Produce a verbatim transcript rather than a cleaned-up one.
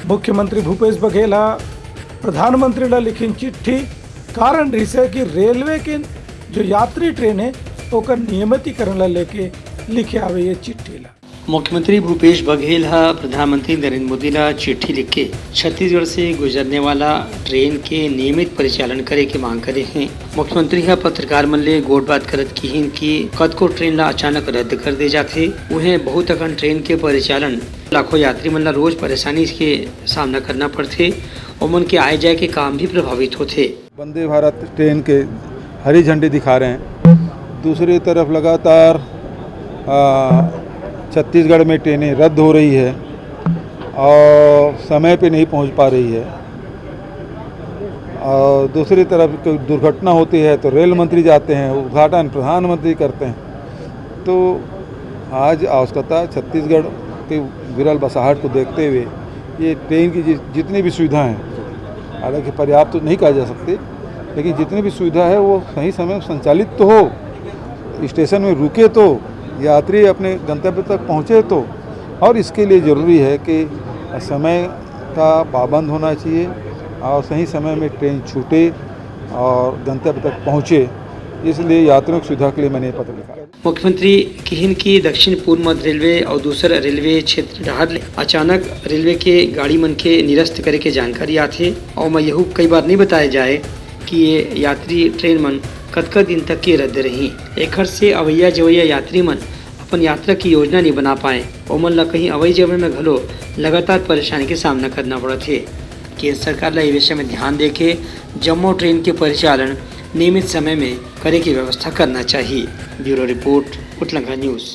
मुख्यमंत्री भूपेश बघेल ह प्रधानमंत्री ला लिखिन चिट्ठी। कारण रिहिसे कि रेलवे के जो यात्री ट्रेन हे, ओकर नियमितीकरण ला लेके लिखे हावे ये चिट्ठी ला। मुख्यमंत्री भूपेश बघेल ह प्रधानमंत्री नरेंद्र मोदी ला चिट्ठी लिख के छत्तीसगढ़ से गुजरने वाला ट्रेन के नियमित परिचालन करे के मांग करे हे। मुख्यमंत्री ह पत्रकार मन ले गोठबात करत किहिन कि कतको ट्रेन ला अचानक रद्द कर दे जाथे, उहें बहुत अकन ट्रेन के परिचालन लाखों यात्री मन ला रोज परेशानी के सामना करना पड़थे। ओमन के आए जाए के काम भी प्रभावित होथे। वंदे भारत ट्रेन के हरी झंडी दिखा रहे हैं। दूसरी तरफ लगातार, आ, छत्तीसगढ़ में ट्रेनें रद्द हो रही है और समय पे नहीं पहुंच पा रही है। और दूसरी तरफ कोई दुर्घटना होती है तो रेल मंत्री जाते हैं, उद्घाटन प्रधानमंत्री करते हैं। तो आज आवश्यकता छत्तीसगढ़ के विरल बसाहट को देखते हुए ये ट्रेन की जि-, जितनी भी सुविधाएं हैं, हालांकि पर्याप्त तो नहीं कहा जा सकती, लेकिन जितनी भी सुविधा है वो सही समय में संचालित तो हो, स्टेशन में रुके तो, यात्री अपने गंतव्य तक पहुँचे तो। और इसके लिए ज़रूरी है कि समय का पाबंद होना चाहिए और सही समय में ट्रेन छूटे और गंतव्य तक पहुँचे। इसलिए यात्रियों की सुविधा के लिए मैंने ये पत्र लिखा। मुख्यमंत्री किहिन कि दक्षिण पूर्व मध्य रेलवे और दूसर रेलवे क्षेत्र डहार ले अचानक रेलवे के गाड़ी मन के निरस्त करे के जानकारी आथे और मैं यहू कई बार नहीं बताए जाए कि ये यात्री ट्रेन मन कतका दिन तक के रद्द रही। एखर से अवैया जवैया यात्री मन अपन यात्रा की योजना नहीं बना पाए, ओमन ला कहीं अवई जवई में घलो लगातार परेशानी के सामना करना पड़त हे। केंद्र सरकार ला ये विषय में ध्यान देके जम्मो ट्रेन के परिचालन नियमित समय में करे के व्यवस्था करना चाहिए। Bureau report, Utlangha news.